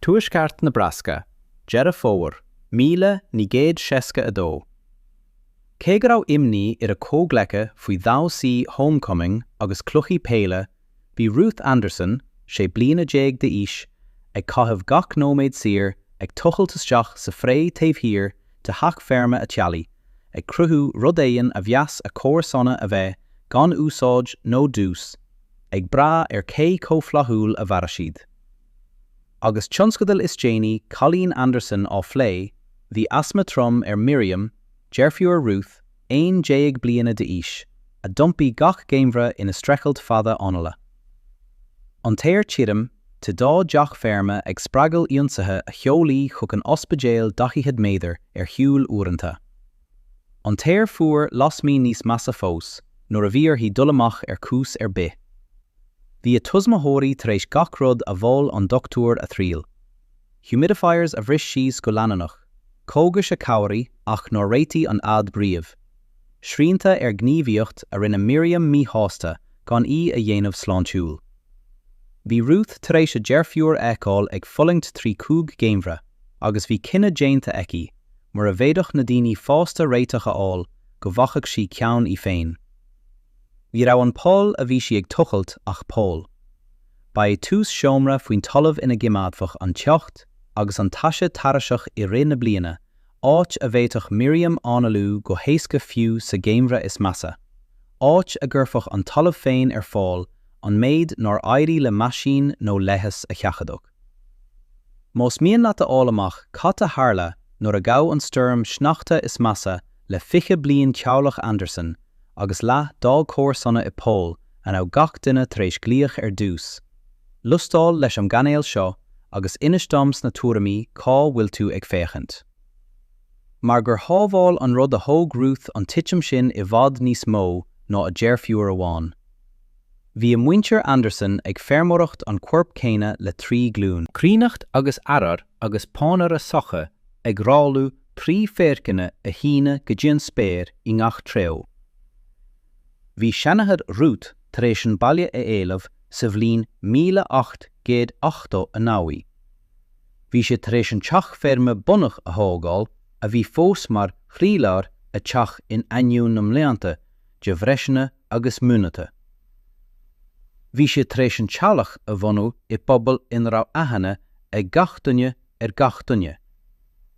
Tuaisceart Nebraska, Deireadh Fómhair, 1962. Cé go raibh imní ar a comhghleacaithe faoi dhamhsaí Homecoming agus cluichí peile, bhí Ruth Anderson, 16 bliana d'aois, ag caitheamh gach nóiméad saor ag tochailt isteach sa phré taobh thiar de theach feirme a teaghlaigh, ag cruthú rud éigin a mheas a comharsana a bheith gan úsáid nó dús, ag brath ar cé chomh flaithiúil a mhair siad. Agus tionscadal is déanaí Colleen Anderson á phlé, bhí asma trom ar Miriam, deirfiúr Ruth, 11 bliana d'aois, a d'iompaigh gach geimhreadh ina streachailt fada anála. An t-aer tirim, te dá dteach feirme ag spreagadh ionsaithe a sheol í chuig an ospidéal 40 méadar ar shiúl uaireanta. An t-aer fuar lasmuigh níos measa fós nuair a bhí uirthi dul amach ar chúis ar bith. Bhí a tuismitheoirí tar éis gach rud a mhol an dochtúir a thriail. Humidifiers a bhris síos go leanúnach, cógais a chabhraigh ach nár réitigh an fhadhb riamh, srianta ar ghníomhaíocht a rinne Miriam míshásta gan í a dhéanamh sláintiúil. Bhí Ruth tar éis a deirfiúr a fheiceáil ag fulaingt trí chúig gheimhreadh agus bhí cinneadh déanta aici, mura bhféadfadh na daoine fásta réiteach a fháil, go bhfaigheadh sí ceann í féin. Ní raibh an poll a bhí sí ag tochailt ach poll. Ba é tús seomra faoin talamh ina gcimeádfadh an teocht agus an taise tairiseach i rith na bliana, áit a bhféadfadh Miriam análú go héasca fiú sa gheimhreadh is measa, áit a gcuirfeadh an talamh féin ar fáil an méid nár éirigh le meaisín nó leigheas a sheachadadh. Más mian leat a fháil amach cad a tharla nuair a ghabh an stoirm sneachta is measa le 20 bliain teaghlach Anderson agus leath dá gcomharsana i bpoll a raibh gach duine tar éis glaoch ar dtús, liostáil leis an gcainéal seo agus inis dom sna tuairimí cá bhfuil tú ag féachaint. Mar gur shábháil an rud a thóg Ruth an titim sin i bhfad níos mó ná a deirfiúr amháin. Bhí a muintir Anderson ag feirmeoireacht an choirp céanna le trí glúin. Cruithneacht agus arar agus pónaire socha ag rothlú trí pháirceanna a shíneadh go dtí an spéir i ngach treo. Bhí seanathair Ruth tar éis an baile a éileamh sa bhliain 1889. Bhí sé tar éis an teach feirme bunaidh a thógáil a bhí fós mar chroílár a teach in ainneoin na mblianta de bhreiseanna agus múnata. Bhí sé tar éis an teaghlach a bhunú i bpobal ina raibh aithne ag gach duine ar gach duine,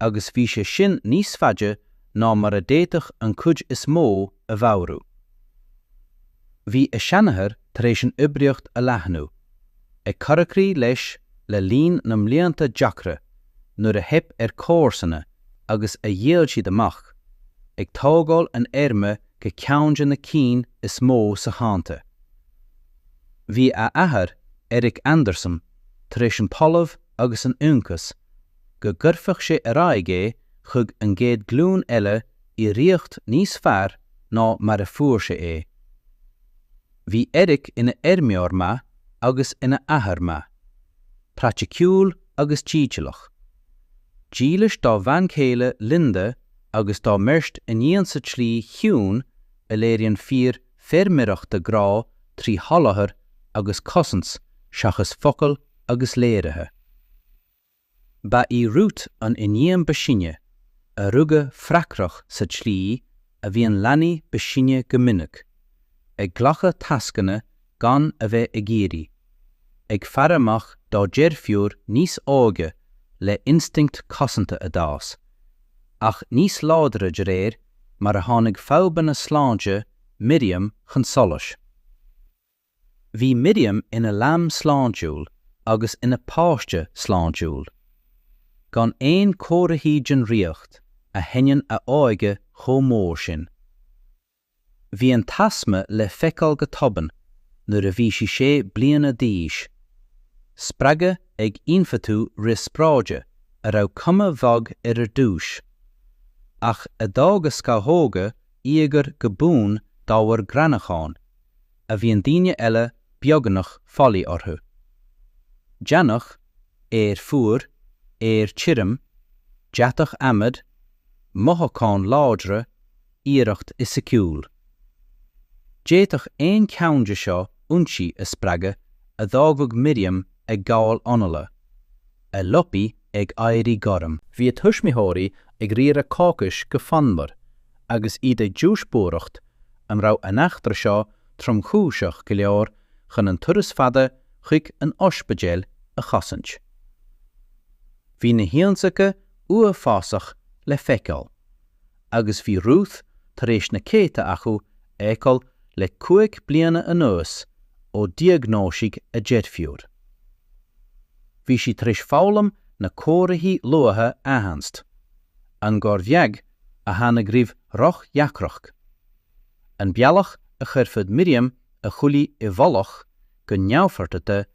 agus bhí sé sin níos faide ná mar a d'fhéadfadh an chuid is mó a mheabhrú. Bhí a seanathair tar éis an oibríocht a leathnú, ag corracroí leis le linn na mblianta deacra nuair a theip ar chomharsana agus a dhíol siad amach, ag tógáil an fheirme go ceann de na cinn is mó sa chontae. Bhí a athair, Eric Anderson, tar éis an talamh agus an ionchas go gcuirfeadh sé ar aghaidh é chuig an gcéad ghlúin eile i riocht níos fearr ná mar a fuair sé é. Bhí Eric ina fheirmeoir maith agus ina athair maith. Praiticiúil agus dícheallach. Dílis dá bhean chéile Linda agus dá mbeirt iníon sa tslí chiúin a léiríonn fir feirmeoireachta grá trí sholáthar agus cosaint seachas focail agus léirithe. Ba í Ruth an iníon ba sine, a rugadh freagrach sa tslí a bhíonn leanaí ba sine go minic, ag glacadh tascanna gan a bheith ag iarraidh, ag faire amach dá deirfiúr níos óige le instinct cosanta a d'fhás, ach níos láidre de réir mar a tháinig fadhbanna sláinte Miriam chun solais. Bhí Miriam ina leanbh sláintiúil agus ina páiste sláintiúil, gan aon chomharthaí den riocht a sheinneann a óige chomh mór sin. Bhí an t-asma le feiceáil go tobann nuair a bhí sí sé bliana d'aois, spreagtha ag ionfhabhtú riospráide a raibh cuma bhog air ar dtús, ach a d'fhág a scamhóga íogair go buan dá bharr greannachán a bhíonn daoine eile beagnach faillí orthu. Deannach, aer fuar, aer tirim, deatach adhmaid, mothúcháin láidre, iarracht fhisiciúil. D'fhéadfadh aon cheann de seo ionsaí a spreagadh a d'fhágfadh Miriam ag gabháil anála. a liopaí ag éirí gorm. Bhí a tuismitheoirí ag riaradh cácais go fonnmar agus iad ag díospóireacht an raibh an eachtra seo tromchúiseach go leor chun an turas fada chuig an ospidéal a chosaint. Bhí na hionsaithe uafásach le feiceáil, agus bhí Ruth tar éis na céadta acu a fheiceáil le 5 bliana anuas ó diagnóisíodh a deirfiúr. Bhí sí tar éis foghlaim na comharthaí luatha a aithint, an gáir bheag a tháinig roimh dhrochdheacracht, an bealach a chuirfeadh Miriam a chuaillí i bhfolach go neamhbheartaithe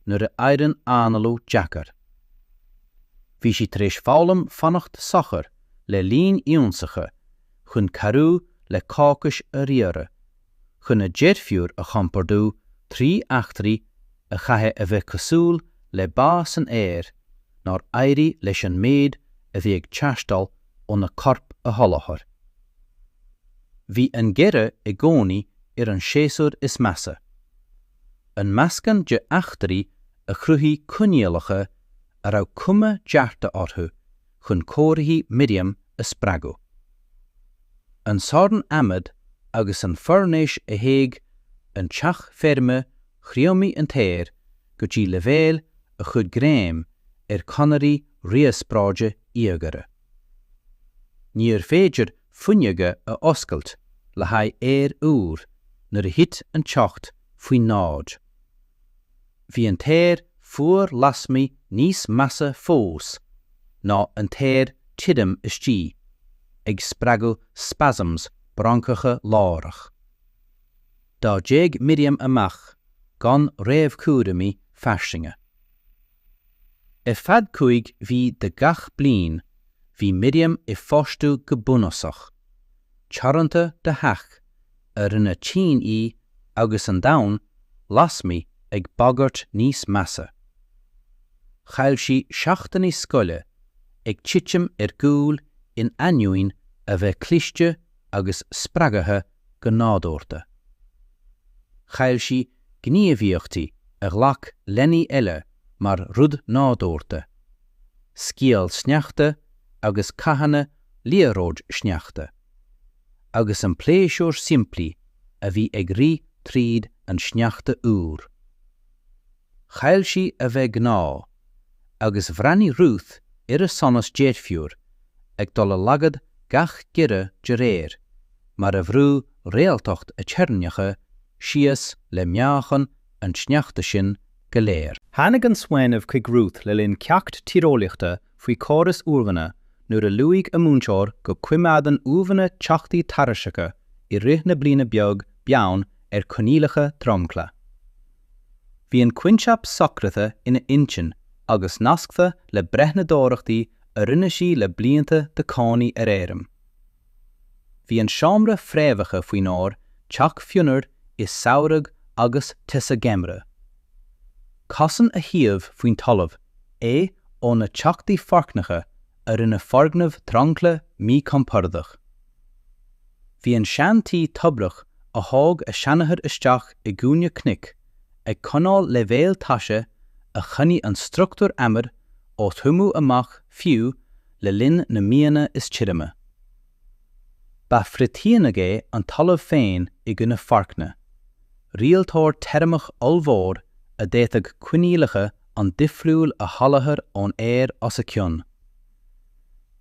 nuair a éiríonn análú deacair. Bhí sí tar éis foghlaim fanacht socair le linn ionsaithe chun cabhrú le cácais a riaradh, chun a deirfiúr a chompordú trí eachtraí a chaithfidh a bheith cosúil le bá san aer nár éirigh leis an méid a bhí ag teastáil óna corp a sholáthar. Bhí an geimhreadh i gcónaí ar an séasúr is measa. An meascán de eachtraí a chruthaigh coinníollacha a raibh cuma deartha orthu chun comharthaí Miriam a spreagadh. An sorn adhmaid agus an foirnéis a théigh an teach feirme thriomaigh an t-aer go dtí leibhéil a chuir greim ar chonairí riospráide íogaire. Níorbh fhéidir fuinneoga a oscailt le haghaidh aer úr nuair a thit an teocht faoi náid. Bhí an t-aer fuar lasmuigh níos measa fós ná an t-aer tirim istigh, ag spreagadh spasms broncacha láithreach. Dá dtéadh Miriam amach gan réamhchúraimí fairsinge. Ar feadh 5 mhí de gach bliain bhí Miriam i bhfostú go bunúsach, teoranta do theach a rinne tinn í agus an domhan lasmuigh ag bagairt níos measa. Chaill sí seachtainí scoile ag titim ar gcúl in ainneoin a bheith cliste agus spreagtha go nádúrtha. Chaill sí gníomhaíochtaí a ghlac leanaí eile mar rud nádúrtha, sciáil sneachta agus cathanna liathróid sneachta, agus an pléisiúr simplí a bhí ag rith tríd an sneachta úr. Chaill sí a bheith gnáth, agus bhreathnaigh Ruth ar a sonas deirfiúr ag dul i laghad gach geimhreadh de réir mar a bhrúdh réaltacht a teorainneacha síos le meáchan an tsneachta sin go léir. Tháinig an smaoineamh chuig Ruth le linn ceacht tíreolaíochta faoi chóras uaimheanna nuair a luaigh a múinteoir go coimeádann uaimheanna teochtaí tairiseacha i rith na bliana beag beann ar choinníollacha dromchla. Bhí an coincheap socraithe ina intinn agus nasctha le breathnadóireachtaí a rinne sí le blianta de cónaí ar fheirm. Bhí an seomra fréamhacha faoinár teach fionnuar i samhradh agus te sa gheimhreadh. Chosain a shuíomh faoin talamh é ó na teochtaí foircneacha a rinne foirgneamh dromchla míchompordach. Bhí an sean-tí tobrach a thóg a seanathair isteach i gcúinne cnoic ag coinneáil leibhéal taise a choinnigh an struchtúr adhmaid ó thriomú amach fiú le linn na míonna is tirime. Ba frithdhíonadh é an talamh féin i gcoinne foircne, rialtóir teirmeach ollmhór a d'fhéadfadh coinníollacha an-difriúil a sholáthar ón aer os a cionn.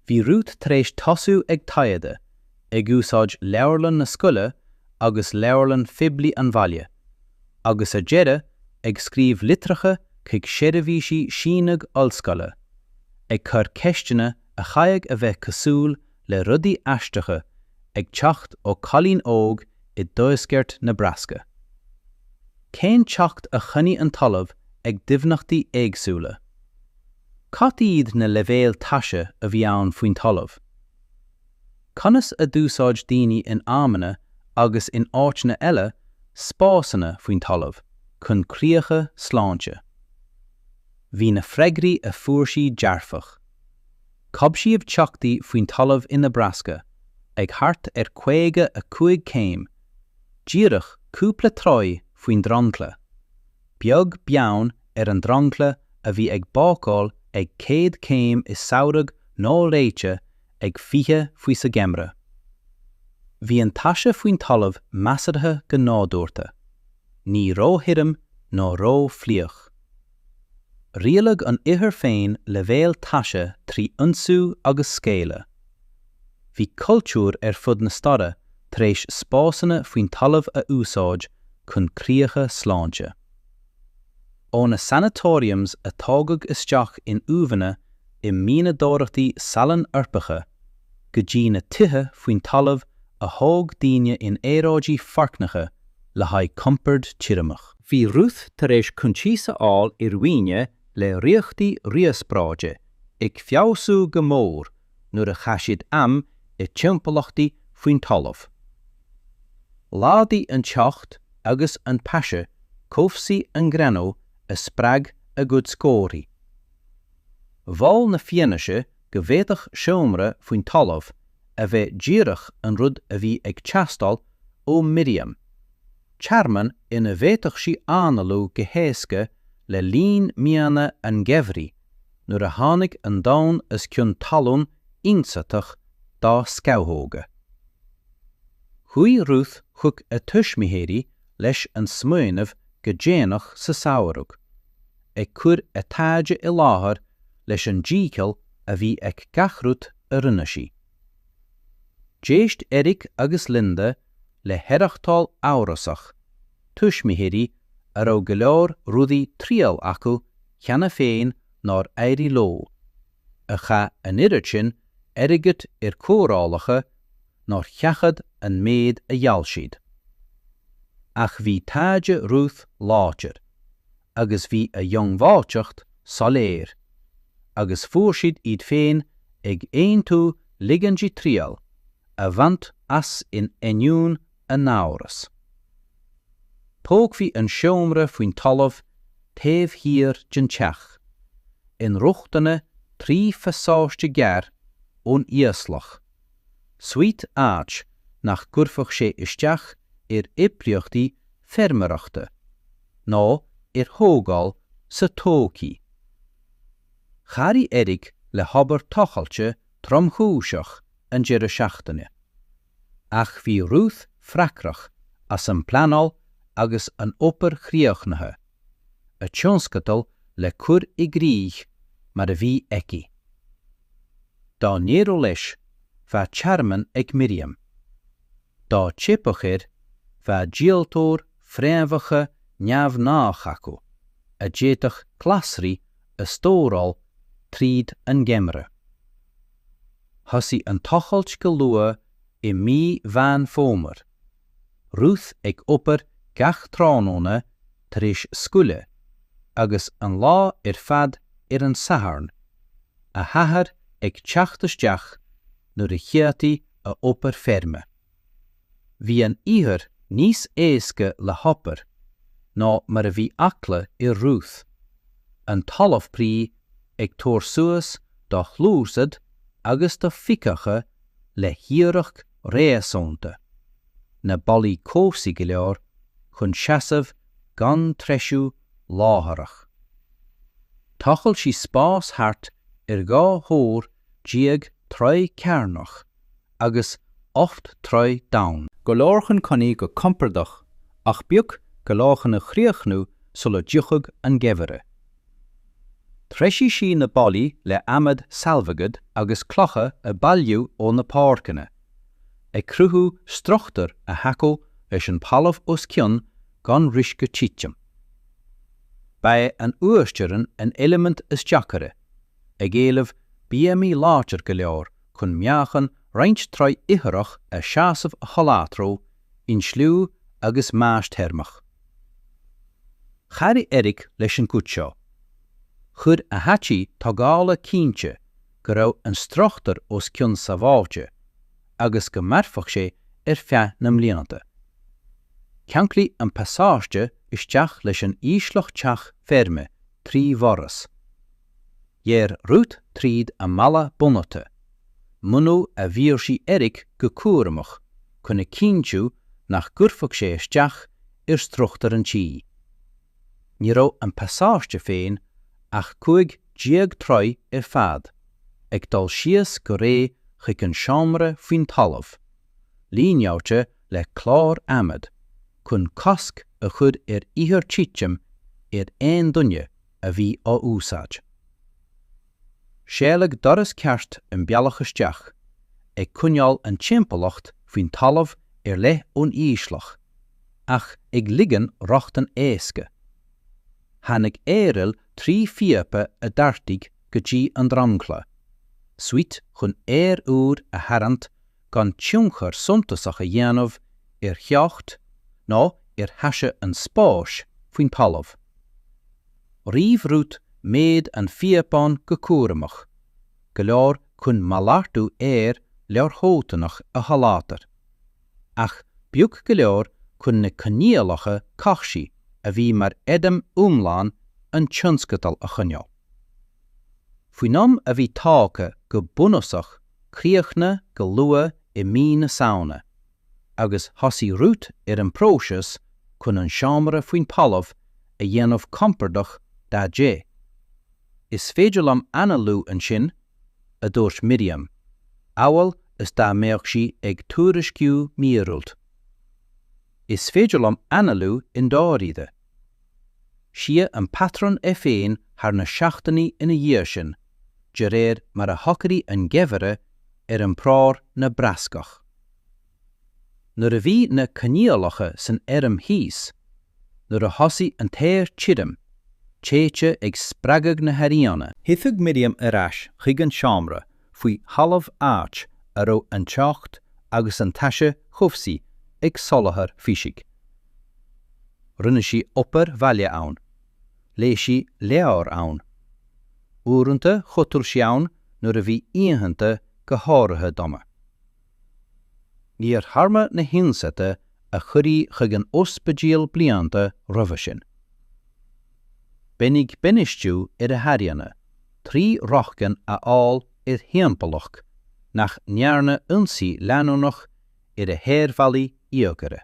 Bhí Ruth tar éis tosú ag taighde, ag úsáid leabharlann na scoile agus leabharlann phoiblí an bhaile, agus ar deireadh ag scríobh litreacha chuig seirbhísí síneadh ollscoile, ag cur ceisteanna a chaithfeadh a bheith cosúil le rudaí aisteacha ag teacht ó chailín óg i dtuaisceart Nebraska. Cén teocht a choinnigh an talamh ag doimhneachtaí éagsúla? Cad iad na leibhéil taise a bhí ann faoin talamh? Conas a d'úsáid daoine in amanna agus in áiteanna eile spásanna faoin talamh chun críocha sláinte? Bhí na freagraí a fuair sí dearfach. Cuimsíodh teochtaí faoin talamh i Nebraska ag thart ar 55 céim, díreach cúpla troigh faoin dromchla. beag beann ar an dromchla a bhí ag bácáil ag 100 céim i samhradh nó leáite ag 20 faoi sa gheimhreadh. Bhí an taise faoin talamh measartha go nádúrtha, ní róthirim ná rófhliuch. Rialaigh an ithir féin leibhéal taise trí ionsú agus scaoileadh. Bhí cultúir ar fud na staire tar éis spásanna faoin talamh a úsáid chun críocha sláinte. Ó na sanatoriums a tógadh isteach in uaimheanna i mianadóireachtaí salainn Eorpacha go dtí na tithe faoin talamh a thóg daoine in aeráidí foircneacha le haghaidh compord teirmeach. Bhí Ruth tar éis cuntas a fháil ar dhaoine le riochtaí riospráide ag feabhsú go mór nuair a chaith siad am i dtimpeallachtaí faoin talamh. Laghdaigh an teocht agus an taise cobhsaí an greannú a spreag a gcuid scórthaí. Mhol na fianaise go bhféadfadh seomra faoin talamh a bheith díreach an rud a bhí ag teastáil ó Miriam, tearmann ina bhféadfadh sí análú go héasca le linn míonna an gheimhridh nuair a tháinig an domhan os cionn talún ionsáiteach dá scamhóga. Chuaigh Ruth chuig a tuismitheoirí leis an smaoineamh go déanach sa samhradh, ag cur a taighde i láthair leis an dícheall a bhí ag gach rud a rinne sí. D'éist Eric agus Linda le haireachtáil amhrasach, tuismitheoirí a raibh go leor rudaí triail acu cheana féin nár éirigh leo, a chaith an oiread sin airgid ar chóireálacha nár sheachad an méid a gheall siad. Ach bhí taighde Ruth láidir, agus bhí a dhiongbháilteacht soiléir, agus fuair siad iad féin ag aontú ligean di triail a bhaint as in ainneoin a n-amhras. Thógfaí an seomra faoin talamh taobh thiar den teach, inrochtana trí phasáiste gearr ón íoslach, suite áit nach gcuirfeadh sé isteach ar oibríochtaí feirmeoireachta ná ar thógáil sa todhchaí. Chabhraigh Eric le hobair tochailte tromchúiseach an deireadh seachtaine. Ach bhí Ruth freagrach as an bpleanáil agus an obair chríochnaithe, a tionscadal le cur i gcrích mar a bhí aici. Dá n-éireodh leis, bheadh tearmann ag Miriam. Dá dteipfeadh air, bheadh díoltóir fréamhacha neamhghnách acu a d'fhéadfadh glasraí a stóráil tríd an ngeimhreadh. Thosaigh an tochailt go luath i mí Mheán Fómhair, Ruth ag obair gach tráthnóna tar éis scoile agus an lá ar fad ar an Satharn, a hathair ag teacht isteach nuair a chríochnaigh a obair feirme. Bhí an ithir níos éasca le hobair ná mar a bhí eagla ar Ruth, an talamh fraoigh ag tabhairt suas do shluasaid agus do phíceacha le hiarracht réasúnta, na ballaí cobhsaí go leor chun seasamh gan treisiú láithreach. Thochail sí spás thart ar 12 thor troigh cearnach agus 8 troigh domhain. Go leor chun conaí go compordach ach beag go leor chun a chríochnú sula dtiocfadh an geimhreadh. Threisigh sí na ballaí le adhmad sealbhagad agus clocha a bailíodh ó na páirceanna, ag cruthú struchtúr a thacódh leis an talamh os cionn gan riosca titim. Ba é an uasteorainn an eilimint is deacaire, ag éileamh bíomaí láidir go leor chun meáchan roinnt troigh ithreach a seasamh a sholáthródh insliú agus mais theirmeach. Chabhraigh Eric leis an gcuid seo. Chuir a thaithí tógála cinnte go raibh an struchtúr os cionn sábháilte agus go mairfeadh sé ar feadh na mblianta. Ceanglaíodh an pasáiste isteach leis an íoslach teach feirme trí dhoras. Ghearr Ruth tríd an mballa bunaite, bunú a mhaoirsigh Eric go cúramach chun a chinntiú nach gcuirfeadh sé isteach ar struchtúr an tí. Ní raibh an pasáiste féin ach 15 troigh ar fad, ag dul síos go réidh chuig an seomra faoin talamh, líneáilte le cláir adhmaid, chun cosc a chur ar ithir titim ar aon duine a bhí á úsáid. Sealadaigh doras ceart an bealach isteach, ag coinneáil an timpeallacht faoin talamh ar leith ón íoslach, ach ag ligean rochtain éasca. Tháinig aeraíl trí phíopa a d'ardaigh go dtí an dromchla, suite chun aer úr a tharraingt gan tionchar suntasach a dhéanamh ar theocht ná ar thaise an spáis faoin talamh. Ríomh Ruth méid an phíobáin go cúramach, go leor chun malartú aeir leordhóthanach a sholáthar, ach beag go leor chun na coinníollacha cobhsaí a bhí mar aidhm iomlán an tionscadail a choinneáil. Faoin am a bhí tógtha go bunúsach críochnaithe go luath i mí na Samhna, agus thosaigh Ruth ar an bpróiseas chun an seomra faoin talamh a dhéanamh compordach dá Dhaideo. Is féidir liom análú ansin, a dúirt Miriam, amhail is dá mbeadh sí ag tuairisciú míorúilt. Is féidir liom análú i ndáiríre. Shuigh an patrún é féin thar na seachtainí ina dhiaidh sin, de réir mar a shocraigh an geimhreadh ar iompróir na bPrascach. Nuair a bhí na coinníollacha san fheirm thíos, nuair a thosaigh an t-aer tirim, téite ag spreagadh na hairíonna, Thiocfadh Miriam ar ais chuig an seomra faoi thalamh áit a raibh an teocht agus an taise chobhsaí ag soláthar fisic. Rinne sí obair bhaile ann. Léigh sí leabhar ann. Uaireanta chodail sí ann nuair a bhí oícheanta go háirithe dona. Níor tharla na hionsaithe a chuir í chuig an ospidéal blianta roimhe sin. B'in ag bainistiú ar a hairíonna trí rochtain a fháil ar thimpeallacht nach ndearna ionsaí leanúnach ar a haerbhealaí íogaire.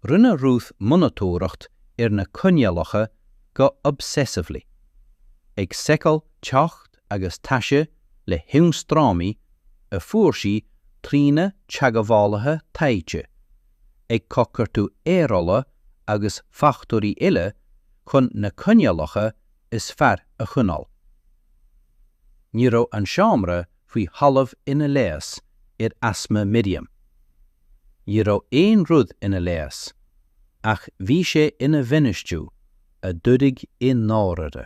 Rinne Ruth monatóireacht ar na coinníollacha go obsessively, ag seiceáil teocht agus taise le hionstraimí a fuair sí trína teagmhálaithe taighde, ag coigeartú aerála agus fachtóirí eile chun na coinníollacha is fearr a choinneáil. Ní raibh an seomra faoi thalamh ina leigheas ar asma Miriam. Ní raibh aon rud ina leigheas, ach bhí sé ina bhainistiú a d'oibrigh i ndáiríre.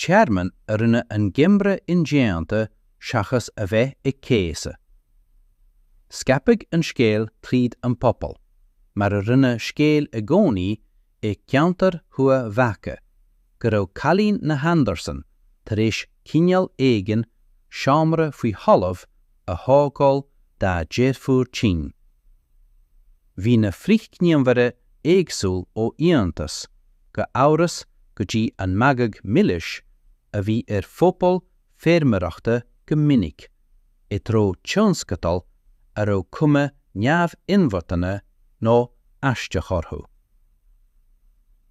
Tearmann a rinne an geimhreadh indéanta seachas a bheith ag céasadh. Scaipeadh an scéal tríd an bpobal, mar a rinne scéal i gcónaí i gceantar Thuath Mheáca, go raibh cailín na hAnderson tar éis cineál éigin seomra faoi thalamh a thógáil dá deirfiúr tinn. Bhí na frithghníomhartha éagsúil ó iontas go amhras go dtí an magadh milis a bhí ar phobal feirmeoireachta go minic i dtreo tionscadail a raibh cuma neamh-inmharthana nó aisteach orthu.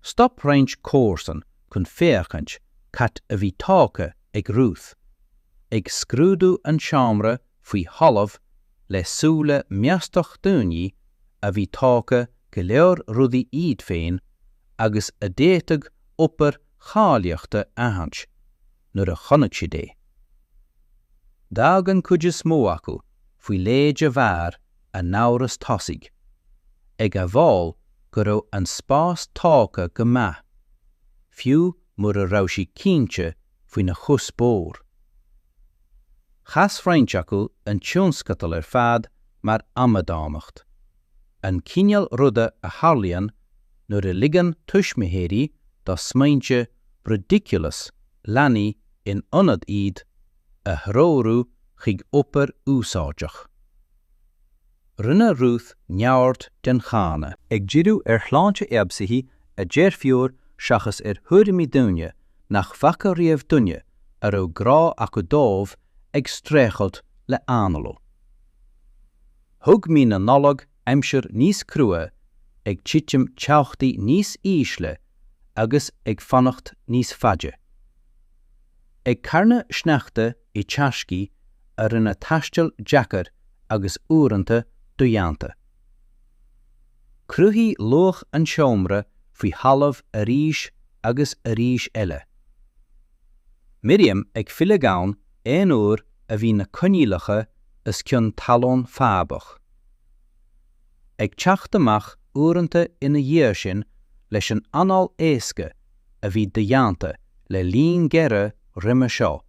Stop roinnt comharsan chun féachaint cad a bhí tógtha ag Ruth, ag scrúdú an tseomra faoi thalamh le súile meastach daoine a bhí tógtha go leor rudaí iad féin agus a d'fhéadfadh obair cháilíochta a aithint nuair a chonaic siad é. D'fhág an chuid is mó acu faoi lé de bharr a n-amhras tosaigh, ag admháil go raibh an spás tógtha go maith, fiú mura raibh siad cinnte faoina chuspóir. Chas roinnt acu an tionscadal ar fad mar amadánacht, an cineál ruda a tharlaíonn nuair a ligeann tuismitheoirí dá smaointe ridiculous leanaí in ionad iad a threorú chuig obair úsáideach. Rinne Ruth neamhaird den cháineadh. Ag díriú ar shláinte fheabhsaithe a deirfiúr seachas ar thuairimí daoine nach bhfaca riamh duine a raibh grá acu dóibh ag streachailt le análú. Thug mí na Nollag aimsir níos crua ag titim teochtaí níos ísle. agus ag fanacht níos faide. Ag carnadh sneachta i dtaiscí a rinne taisteal deacair agus uaireanta dodhéanta. Chruthaigh luach an tseomra faoi thalamh arís agus arís eile. Miriam ag filleadh ann aon uair a bhí na coinníollacha os cionn talún fadhbach. Ag teacht amach uaireanta ina dhiaidh sin leis an anáil éasca a bhí dodhéanta le linn géire roimhe seo,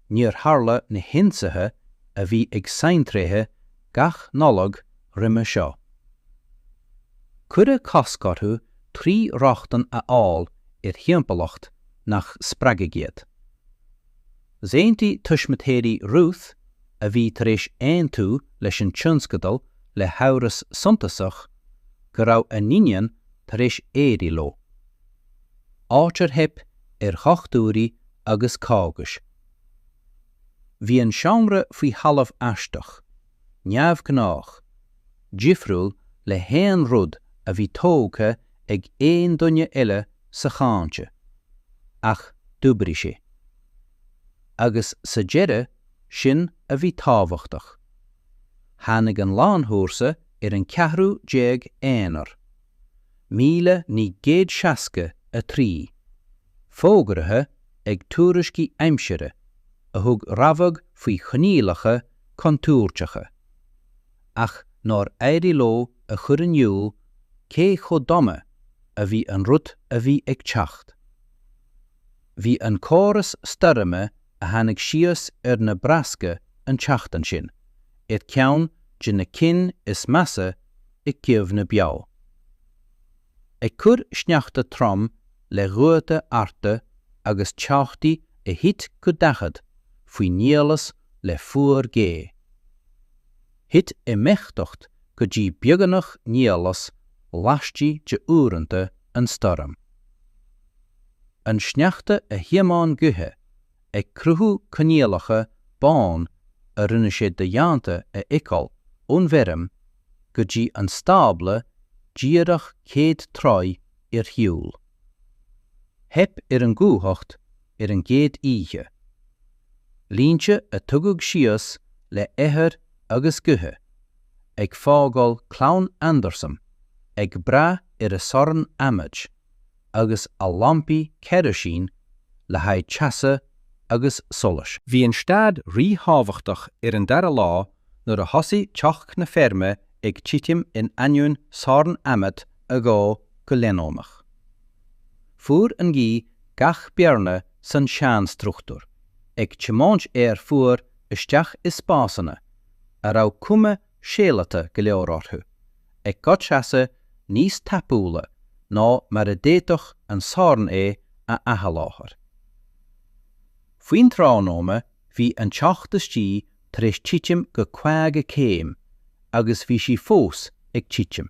níor tharla na hionsaithe a bhí ag saintréithe gach Nollag roimhe seo. Cuireadh cosc orthu trí rochtain a fháil ar thimpeallacht nach spreagfadh iad. D'aontaigh tuismitheoirí Ruth, a bhí tar éis aontú leis an tionscadal le hamhras suntasach, go raibh a n-iníon tar éis éirí leo. Áit ar theip ar dhochtúirí agus cógais. Bhí an seomra faoi thalamh aisteach, neamhghnách, difriúil le haon rud a bhí tógtha ag aon duine eile sa chounty, ach d'oibrigh sé. Agus sa deireadh, sin a bhí tábhachtach. Tháinig an lánchúrsa ar an 14ú Eanáir, 1963, fógraithe ag tuairiscí aimsire a thug rabhadh faoi choinníollacha contúirteacha, ach nár éirigh leo a chur in iúl cé chomh dona a bhí an rud a bhí ag teacht. Bhí an córas stoirme a tháinig síos ar Nebraska an tseachtain sin ar cheann de na cinn is measa i gcuimhne beo. Ag cur sneachta trom le gaotha arda agus teochtaí a thit go 40 faoi nialas le fuar géar. Thit a mbeachtacht go dtí beagnach nialas laistigh de uaireanta an stoirm. An sneachta a thiomáin gaotha ag cruthú coinníollacha bán a rinne sé dodhéanta a fheiceáil ón bhfeirm go dtí an stábla díreach 100 troigh ar shiúl. Theip ar an gcumhacht ar an gcéad oíche. Línte a tugadh síos le hoighear agus gaotha, ag fágáil clann Anderson ag brath ar a sorn adhmaid agus a lampaí ceirisín le haghaidh teasa agus solais. Bhí an staid ríthábhachtach ar an dara lá nuair a thosaigh teocht na feirme ag titim in ainneoin sorn adhmaid a dhó go leanúnach. Fuair an ghaoth gach bearna san seanstruchtúr, ag tiomáint aer fuar isteach i spásanna a raibh cuma sealata go leor orthu, ag cur teasa níos tapúla ná mar a d'fhéadfadh an sorn é a athsholáthar. Faoin tráthnóna bhí an teocht istigh tar éis titim go 50 céim agus bhí sí fós ag titim.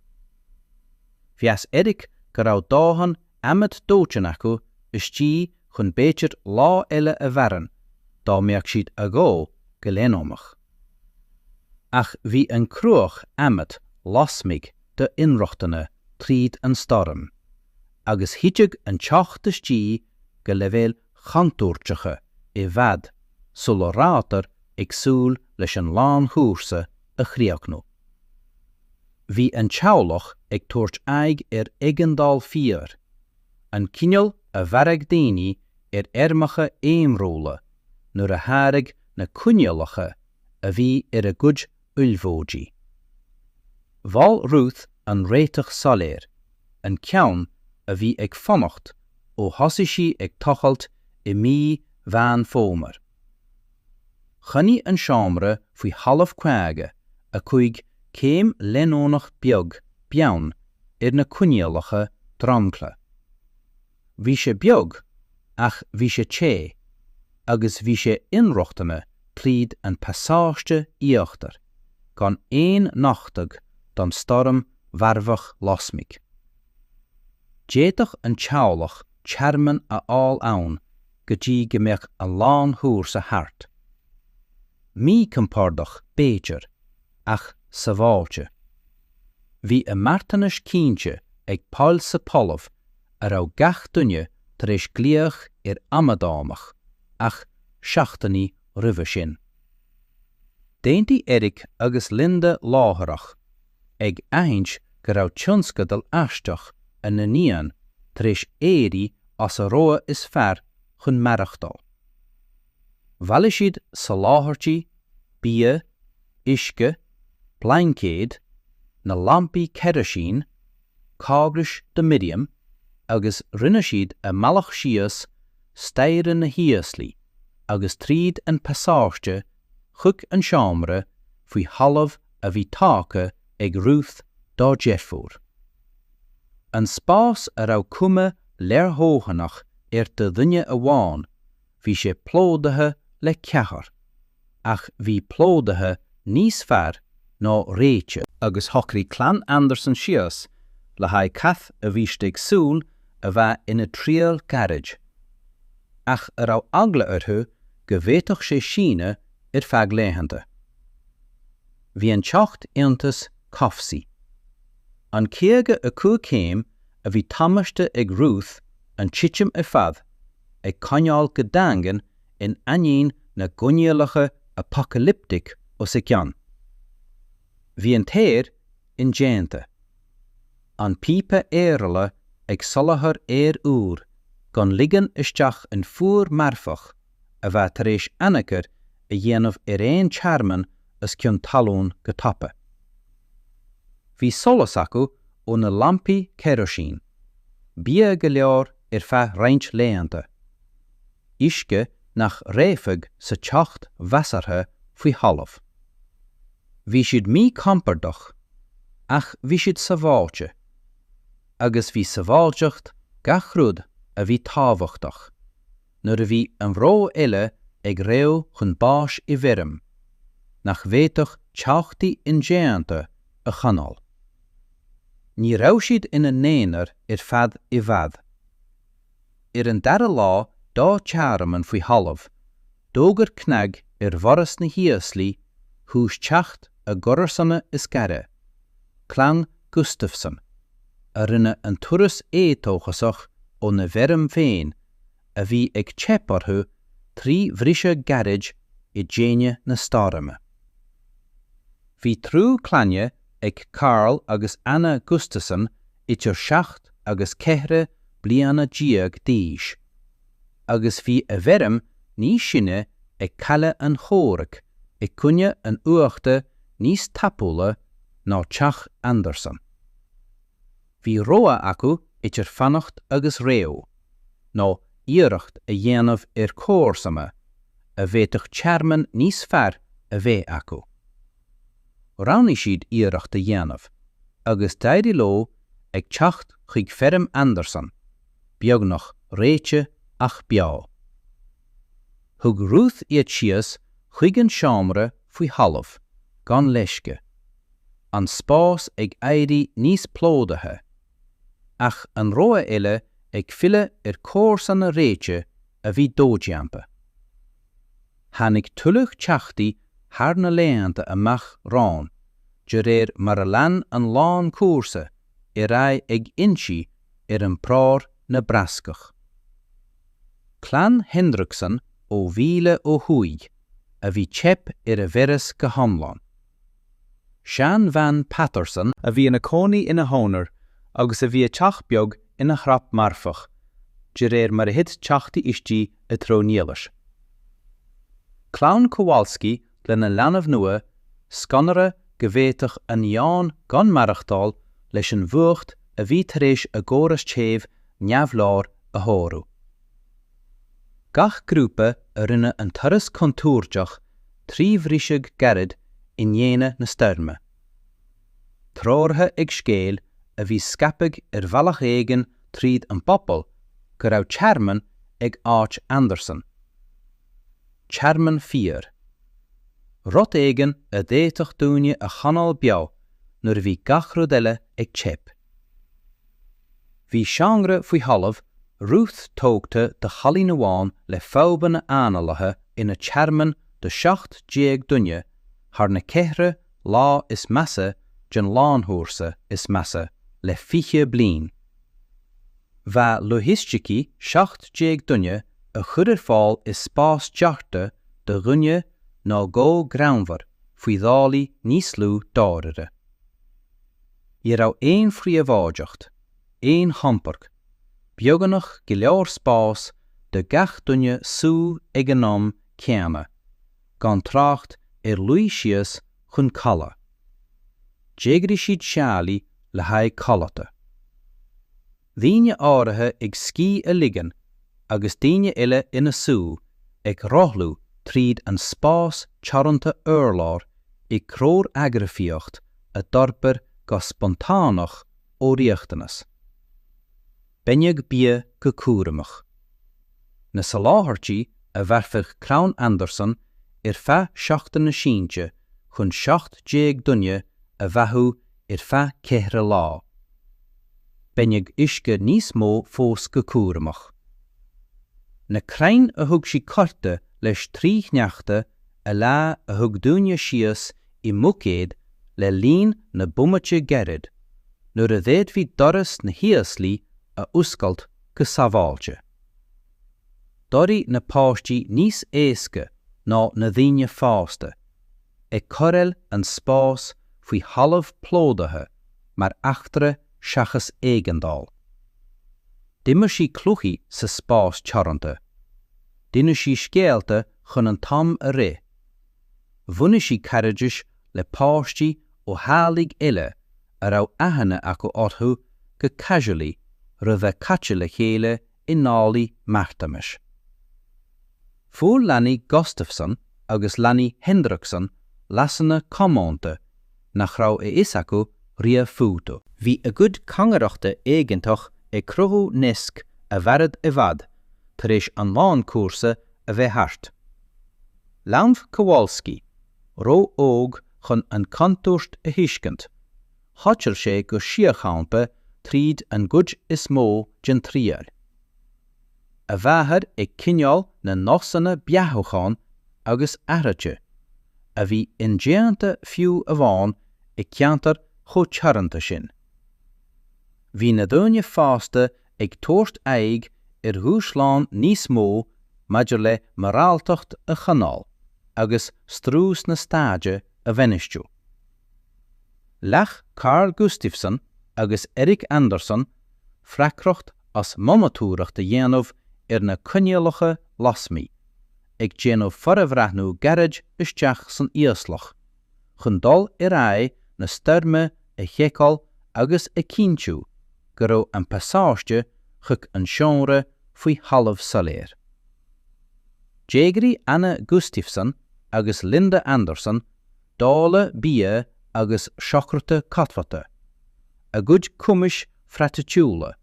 Mheas Eric go raibh dóthain adhmad dóiteáin acu istigh chun b'fhéidir lá eile a mhaireann dá mbeadh siad á dhó go leanúnach. Ach bhí an cruach adhmaid lasmuigh do-inrochtana tríd an stoirm, agus thitfeadh an teocht istigh go leibhéil chontúirteacha i bhfad sula rabhadar ag súil leis an lánchúrsa a chríochnú. Bhí an teaghlach ag tabhairt aghaidh ar éigeandáil fíor, an cineál a mharaigh daoine ar fheirmeacha éimriúla nuair a sháraigh na coinníollacha a bhí ar a gcuid ullmhóidí. Mhol Ruth an réiteach soiléir, an ceann a bhí ag fanacht ó thosaigh sí ag tochailt i mí Mheán Fómhair. Choinnigh an seomra faoi thalamh 55 céim leanúnach beag beann ar na coinníollacha dromchla. Bhí sé beag ach bhí sé te agus bhí sé inrochtana tríd an pasáiste íochtair gan aon nochtadh don stoirm mharfach lasmuigh. D'fhéadfadh an teaghlach tearmann a fháil ann go dtí go mbeadh an lánchúrsa thart. Míchompordach b'fhéidir, ach sábháilte. Bhí a marthanas cinnte ag poll sa talamh a raibh gach duine tar éis glaoch air amadánach ach seachtainí roimhe sin. D'aontaigh Eric agus Linda láithreach, ag aithint go raibh tionscadal aisteach a n-iníon tar éis éirí as a rogha is fearr chun maireachtáil. Bhailigh siad soláthairtí, bia, uisce, blaincéid, na lampaí ceirisín, cógais do Miriam agus rinne siad a mbealach síos staighre na híoslaí agus tríd an pasáiste chuig an seomra faoi thalamh a bhí tógtha ag Ruth dá deirfiúr. An spás a raibh cuma leordhóthanach air do dhuine amháin, bhí sé plódaithe le ceathrar, ach bhí plódaithe níos fearr ná réite, agus shocraigh clann Anderson síos le haghaidh cath a bhí siad ag súil a bheith ina triail ghairid, ach a raibh eagla orthu go bhféadfadh sé síneadh ar feadh laethanta. Bhí an teocht iontais cobhsaí. An 55 céim a bhí tomhaiste ag Ruth an titim ar fad ag coinneáil go daingean in ainneoin na gcoinníollacha apacailiptic os a gcionn. Bhí an t-aer indéanta. An píopa aerála ag soláthar aer úr gan ligean isteach an fuar marfach a bheadh tar éis anacair a dhéanamh ar aon tearmann os cionn talún go tapa. Bhí solas acu ó na lampaí ceirisín, bia go leor ar feadh roinnt laethanta, uisce nach réabfadh sa teocht mheasartha faoi thalamh. Bhí siad míchompordach, ach bhí siad sábháilte, agus bhí sábháilteacht gach rud a bhí tábhachtach nuair a bhí an rogha eile ag reo chun báis i bhfeirm nach bhféadfadh teochtaí indéanta a choinneáil. Ní raibh siad ina n-aonar ar feadh i bhfad. Ar an dara lá dá dtearmann faoi thalamh, d'fhógair cnag ar dhoras na híoslaí thuas teacht a gcomharsana is gaire, clann Gustafson, a rinne an turas éadóchasach óna bhfeirm féin a bhí ag teip orthu trí bhriseadh gairid i déine na stoirme. Bhí triúr clainne ag Carl agus Anna Gustafson idir 17 agus 14 bliana d'aois, agus bhí a bhfeirm níos sine ag cailleadh an chomhrac i gcoinne an fhuachta níos tapúla ná teach Anderson. Bhí rogha acu idir fanacht agus reo, nó iarracht a dhéanamh ar chomharsana a bhféadfadh tearmann níos fearr a bheith acu. Roghnaigh siad iarracht a dhéanamh, agus d'éirigh leo ag teacht chuig feirm Anderson, beagnach reoite ach beo. Thug Ruth iad síos chuig an seomra faoi thalamh, gan leisce, an spás ag éirí níos plódaithe, ach an rogha eile ag filleadh ar chomharsana reoite a bhí dodhéanta. Tháinig tuilleadh teachtaí thar na laethanta amach romhainn de réir mar a lean an lánchúrsa ar aghaidh ag ionsaí ar an bPrairí Nebraskach. Clann Hendrickson ó mhíle ó thuaidh a bhí teip ar a bhfearas go hiomlán. Seanbhean Patterson, a bhí ina cónaí ina haonar agus a bhí a teach beag ina thrap marfach de réir mar a thit teochtaí istigh i dtreo nialais. Clann Kowalski lena leanbh nua, scanraithe go bhféadfadh a n-iníon gan maireachtáil leis an bhfuacht a bhí tar éis a gcóras téimh neamhleor a shárú. Gach grúpa a rinne an turas contúirteach trí bhriseadh gairid i ndéine na stoirme. Treoraithe ag scéal a bhí scaipthe ar bhealach éigin tríd an bpobal go raibh tearmann ag áit Anderson. Tearmann fíor. Rud éigin a d'fhéadfadh daoine a choinneáil beo nuair a bhí gach rud eile ag teip. Bhí seomra faoi thalamh Ruth tógtha do chailín amháin le fadhbanna análaithe ina tearmann do 17 duine thar na ceithre lá is measa den lánchúrsa is measa le 20 bliain. Bheadh loighisticí 17 duine a chur ar fáil i spás deartha do dhuine nó dhó greannmhar faoi dhálaí níos lú dáiríre. Ní raibh aon phríobháideacht, aon chompord, beagnach go leor spás do gach duine suí ag an am céanna, gan trácht ar luí síos chun codladh. D'éagraigh siad seallaí le haghaidh codlata. Daoine áirithe ag scíth a ligean agus daoine eile ina suí ag rothlú tríd an spás teoranta urláir i gcóireagrafaíocht a d'fhorbair go spontáineach ó riachtanas. Baineadh bia go cúramach. Na soláthairtí a mhairfeadh clann Anderson ar feadh seachtaine sínte chun 17 duine a bheathú ar feadh ceithre lá. Baineadh uisce níos mó fós go cúramach. Na crainn a thug sí cuirte leis trí shneachta a leá a thug daoine síos i mbuicéid le linn na bomaite gairid nuair a d'fhéadfaí doras na híoslaí a oscailt go sábháilte. D'éirigh na páistí níos éasca ná na daoine fásta, ag cóireáil an spás faoi thalamh plódaithe mar eachtra seachas éigeandáil. D'imir sí cluichí sa spás teoranta. D'inis sí scéalta chun an t-am a rith. Bhunaigh sí cairdis le páistí ó theaghlaigh eile a raibh aithne acu orthu go casually roimh bheith caite le chéile i ndálaí marthanais. Fuair leanaí Gustafsson agus leanaí Hendrickson leasanna comónta nach raibh a fhios acu riamh fúthu. Bhí a gcuid cangaireachta éigeantach ag cruthú naisc a mhairfeadh i bhfad tar éis an lánchúrsa a bheith thart. Leanbh Kowalski, ró-óg chun an chontúirt a thuiscint, thochail sé go síochánta tríd an gcuid is mó den triail. A mháthair ag coinneáil na nósanna beathúcháin agus athraithe, a bhí indéanta fiú amháin i gceantar chomh teoranta sin. Bhí na daoine fásta ag tabhairt aghaidh ar dhúshláin níos mó maidir le moráltacht a choinneáil agus strus na staide a bhainistiú. Ghlac Carl Gustafsson agus Erik Andersson freagracht as monatóireacht a dhéanamh ar na coinníollacha lasmuigh, ag déanamh forbhreathnú gairid isteach san íoslach chun dul ar aghaidh na stoirme a sheiceáil agus a chinntiú go raibh an pasáiste chuig an seomra faoi thalamh soiléir. D'éagraigh Anna Gustafsson agus Linda Andersson dáileadh bia agus socruithe codlata, a gcuid cumais phraiticiúla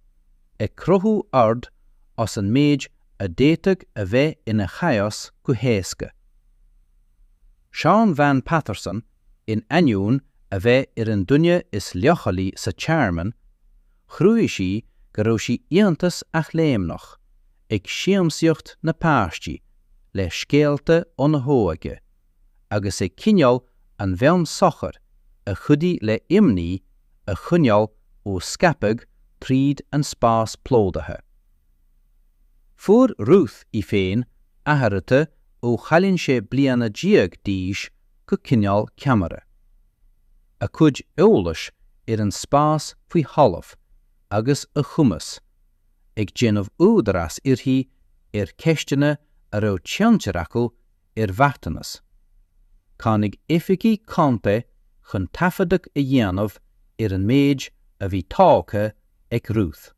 ag cruthú ord as an méid a d'fhéadfadh a bheith ina chaos go héasca. Seanbhean Patterson, in ainneoin a bheith ar an duine is leochailí sa tearmann, chruthaigh sí go raibh sí iontach athléimneach, ag siamsaíocht na páistí le scéalta óna hóige agus ag coinneáil an mheon socair a chuidigh le imní a choinneáil ó scaipeadh tríd an spás plódaithe. Fuair Ruth í féin athraithe ó chailín sé bliana déag d'aois go cineál ceannaire. A cuid eolais ar an spás faoi thalamh agus a cumas ag déanamh údarás uirthi ar cheisteanna a raibh tionchar acu ar mharthanas. Tháinig oifigigh contae chun taifeadadh a dhéanamh ar an méid a bhí tógtha ag Ruth.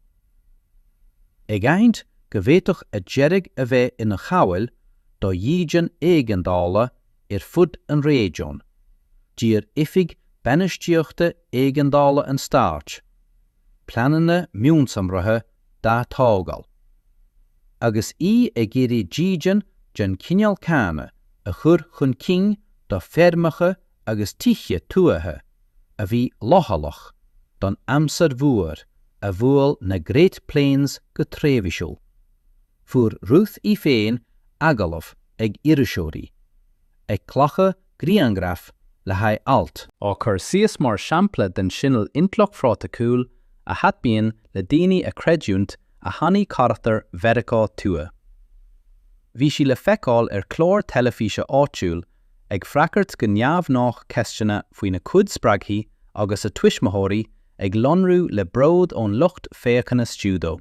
Ag aithint go bhféadfadh a deireadh a bheith ina shamhail do dhídean éigeandála ar fud an réigiúin, d'iarr Oifig Bainistíochta Éigeandála an Stáit pleananna mionsonraithe d'atógáil. Agus í ag iarraidh dídean den chineál céanna a chur chun cinn do feirmeacha agus tithe tuaithe a bhí leochaileach don aimsir mhór a bhuail na Great Plains go tréimhsiúil. Fuair Ruth í féin agallamh ag iriseoirí, ag glacadh grianghraf le haghaidh alt. Á cur síos mar shampla den chineál intleacht phraiticiúil a thaitníonn le daoine a chreidiúint a shainigh carachtar Mheiriceá Thuaidh. Bhí sí le feiceáil ar chlár teilifíse áitiúil ag freagairt go neamhghnách ceisteanna faoina cuid spreagthaí agus a tuismitheoirí ag lonrú le bród ón lucht féachana stiúideo.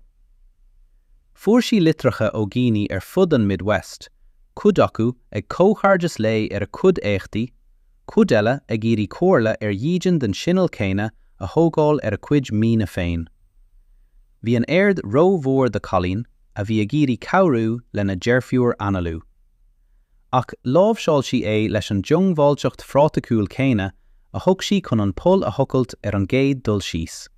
Fuair sí litreacha ó dhaoine ar fud an Midwest, cuid acu ag comhghairdeas léi ar a cuid éachtaí, cuid eile ag iarraidh comhairle ar dhídean den chineál céanna a thógáil ar a cuid maoine féin. Bhí an aird rómhór do chailín a bhí ag iarraidh cabhrú lena deirfiúr análú. Ach láimhseáil sí é leis an diongbháilteacht phraiticiúil chéanna a thug sí chun an poll a thochailt ar an gcéad dul síos.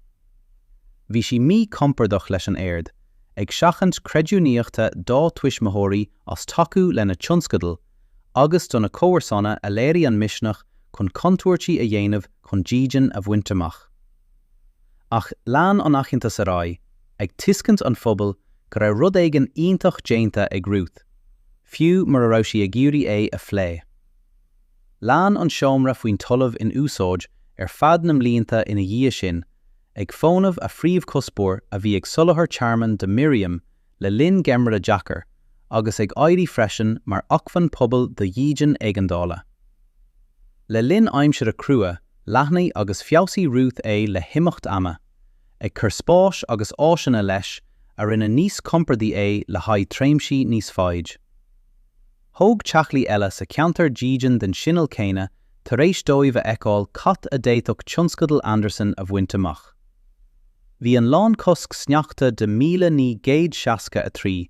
Bhí sí míchompordach leis an aird, ag seachaint creidiúnaíochta dá tuismitheoirí as tacú lena tionscadal agus do na comharsana a léirigh an misneach chun contúirtí a dhéanamh chun dídean a bhaint amach. Ach lean an aitheantas ar aghaidh, ag tuiscint an phobail go raibh rud éigin iontach déanta ag Ruth, fiú mura raibh sí ag iarraidh é a phlé. Lean an seomra faoin talamh in úsáid ar feadh na mblianta ina dhiaidh sin, ag fónamh a phríomhchuspóir a bhí ag soláthar tearmainn do Miriam le linn geimhreadh deacair, agus ag éirí freisin mar acmhainn pobail do dhídean éigeandála. Le linn aimsire crua, leathnaigh agus feabhsaigh Ruth é le himeacht ama, ag cur spáis agus áiseanna leis a rinne níos compordaí é le haghaidh tréimhsí níos faide. Thóg teaghlaigh eile sa cheantar dídean den chineál céanna tar éis dóibh a fheiceáil cad a d'fhéadfadh tionscadal Anderson a bhaint amach. Bhí an lánchosc sneachta de 1963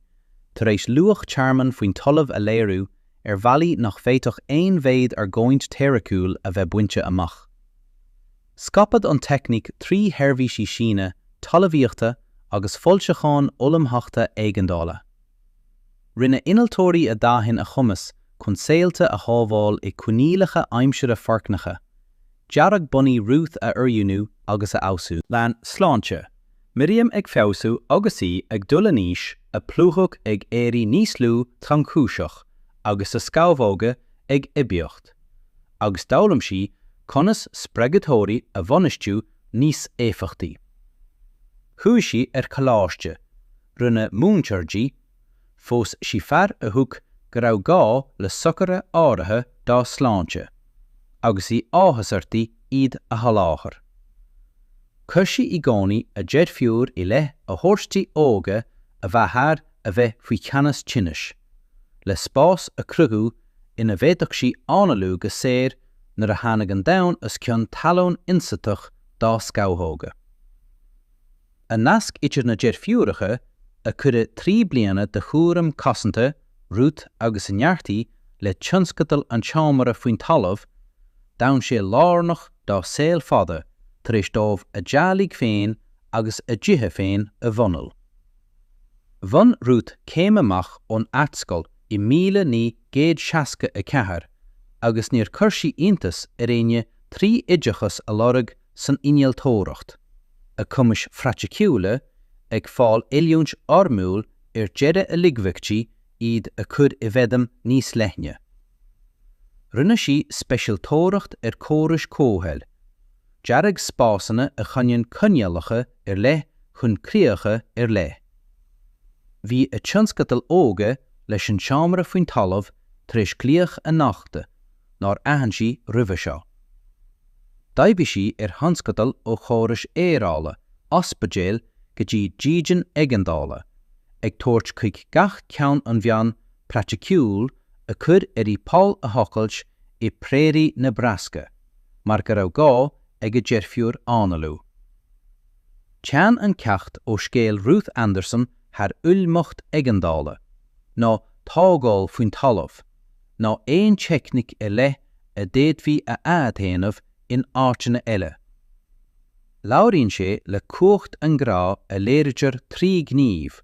tar éis luach tearmann faoin talamh a léiriú ar bhealaí nach bhféadfadh aon mhéid argóint teoiriciúil a bheith bainte amach. Scaipeadh an teicníc trí sheirbhísí síneadh talmhaíochta agus foilseacháin ullmhachta éigeandála. Rinne innealtóirí a d'aithin a chumas chun saolta a shábháil i coinníollacha aimsire foircneacha, dearadh bunaidh Ruth a oiriúnú agus a fheabhsú. Lean sláinte Miriam ag feabhsú agus í ag dul in aois, a plúchadh ag éirí níos lú tromchúiseach agus a scamhóga ag aibíocht, agus d'fhoghlaim sí conas spreagthóirí a bhainistiú níos éifeachtaí. Chuaigh sí ar choláiste, rinneadh múinteoir di, phós sí fear a thuig go raibh gá le socruithe áirithe dá sláinte, agus bhí áthas uirthi iad a sholáthar. Chuir sí i gcónaí a deirfiúr i leith a thabhairt di óga a bheadh thar a bheith faoi cheannas tinnis, le spás a chruthú ina bhféadfadh sí análú go saor nuair a tháinig an domhan os cionn talún ionsaitheach dá scamhóga. An nasc idir na deirfiúracha, a cuireadh 3 bliana de chúram cosanta Ruth agus a neart le tionscadal an tseomra faoin talamh, d'fhan sé lárnach dá saol fada tar éis dóibh a dteaghlaigh féin agus a dtithe féin a bhunú. Bhain Ruth céim amach ón Ardscoil i 1964 agus níor chuir sí iontas ar éinne trí oideachas a lorg san innealtóireacht, a cumais phraiticiúla ag fáil oiliúint fhoirmiúil ar deireadh a ligfeadh di iad a chur i bhfeidhm níos leithne. Rinne sí speisialtóireacht ar chórais comhshaoil, dearadh spásanna a choinníonn coinníollacha ar leith chun críocha ar leith. Bhí a tionscadal óige leis an seomra faoin talamh tar éis glaoch a nochtadh nár aithin sí roimhe seo. D'oibrigh sí ar thionscadail ó chórais aerála ospidéil go dtí dídean éigeandála, ag tabhairt chuig gach ceann an mheon praiticiúil a chuir uirthi poll a thochailt i bPrairie Nebraska mar go raibh gá ag a deirfiúr análú. Téann an ceacht ó scéal Ruth Anderson thar ullmhacht éigeandála, ná tógáil faoin talamh, ná aon teicníc ar leith a d'fhéadfaí a athdhéanamh in áiteanna eile. Labhraíonn sé le cumhacht an ghrá a léirítear trí ghníomh,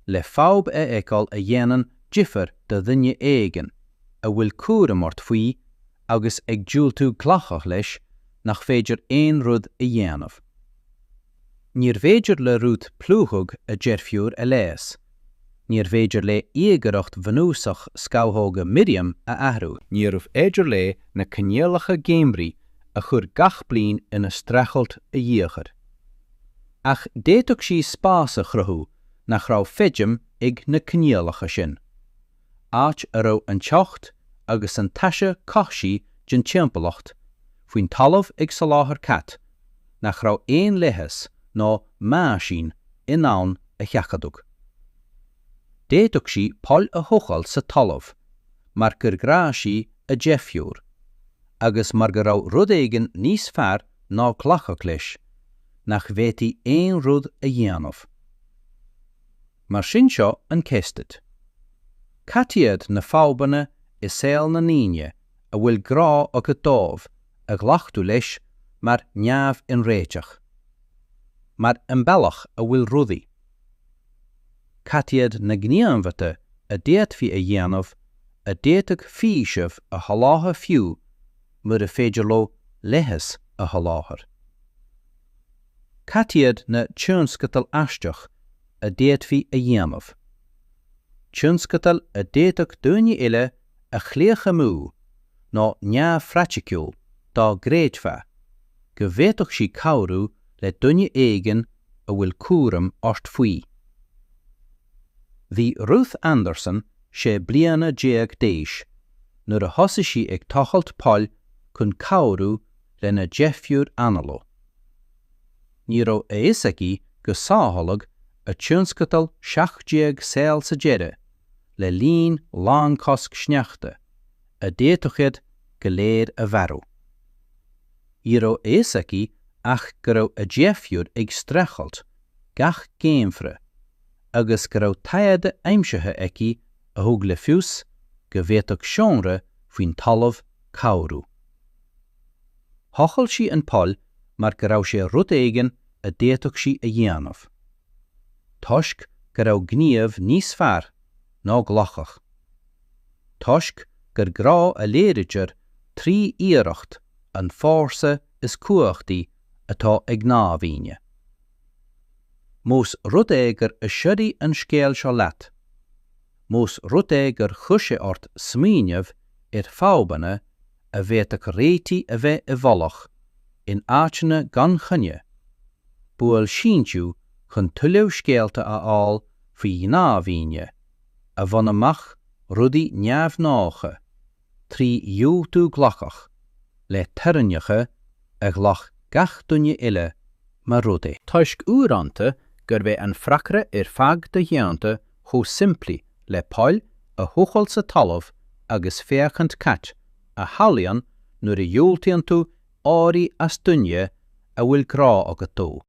le fadhb a fheiceáil a dhéanann difear do dhuine éigin a bhfuil cúram ort faoi agus ag diúltú glacadh leis nach féidir aon rud a dhéanamh. Níorbh fhéidir le Ruth plúchadh a deirfiúr a leigheas. Níorbh fhéidir léi íogaireacht bhunúsach scamhóga Miriam a athrú. Níorbh fhéidir léi na coinníollacha geimhridh a chuir gach bliain ina streachailt a dhíchur. Ach d'fhéadfadh sí spás a chruthú nach raibh feidhm ag na coinníollacha sin, áit a raibh an teocht agus an taise cobhsaí den timpeallacht faoin talamh ag soláthar cat nach raibh aon leigheas ná meaisín in ann a sheachadadh. D'fhéadfadh sí poll a thochailt sa talamh mar gur ghrá sí a deirfiúr agus mar go raibh rud éigin níos fearr ná glacadh leis nach bhféadfaí aon rud a dhéanamh. Mar sin seo an cheist duit. Cad iad na fadhbanna i saol na ndaoine a bhfuil grá agat dóibh a ghlac tú leis mar neamh-inréiteach? Mar an bealach a bhfuil rudaí? Cad iad na gníomhartha a d'fhéadfaí a dhéanamh a d'fhéadfadh faoiseamh a sholáthar fiú mura féidir leo leigheas a sholáthar? Cad iad na tionscadail aisteach a d'fhéadfaí a dhéanamh? Tionscadail a d'fhéadfadh daoine eile a ghlaoch amú nó neamhphraiticiúil dá gcreidfeá go bhféadfadh sí cabhrú le duine éigin a bhfuil cúram ort faoi. Bhí Ruth Anderson 16 bliana d'aois nuair a thosaigh sí ag tochailt poill chun cabhrú lena deirfiúr Annalou. Ní raibh a fhios aici go sábhálfadh a tionscadal 17 saol sa deireadh le linn lanchosc sneachta a d'fhéadfadh iad go léir a mharú. Ní raibh a fhios aici ach go raibh a deirfiúr ag streachailt gach geimhreadh agus go raibh tada aimsithe aici a thug le fios go bhféadfadh seomra faoin talamh cabhrú. Thochail sí an poll mar go raibh sé rud éigin a d'fhéadfadh sí a dhéanamh. Toisc go raibh gníomh níos fearr ná glacadh. Toisc gur grá a léirítear trí iarracht an fórsa is cumhachtaí atá ag gnáthdhaoine. Más rud é gur éirigh an scéal seo leat, más rud é gur chuir sé ort smaoineamh ar fadhbanna a bhféadfadh réitigh a bheith i bhfolach in áiteanna gan choinne, buail síntiú chun tuilleadh scéalta a fháil faoi ghnáthdhaoine a bhain amach rudaí neamhghnácha trí dhiúltú glacadh le teorainneacha a ghlac gach duine eile mar rud é. Toisc uaireanta gurb é an freagra ar fadhb dodhéanta chomh simplí le poll a thochailt sa talamh agus féachaint cad a tharlaíonn nuair a dhiúltaíonn tú éirí as duine a bhfuil grá agat dó.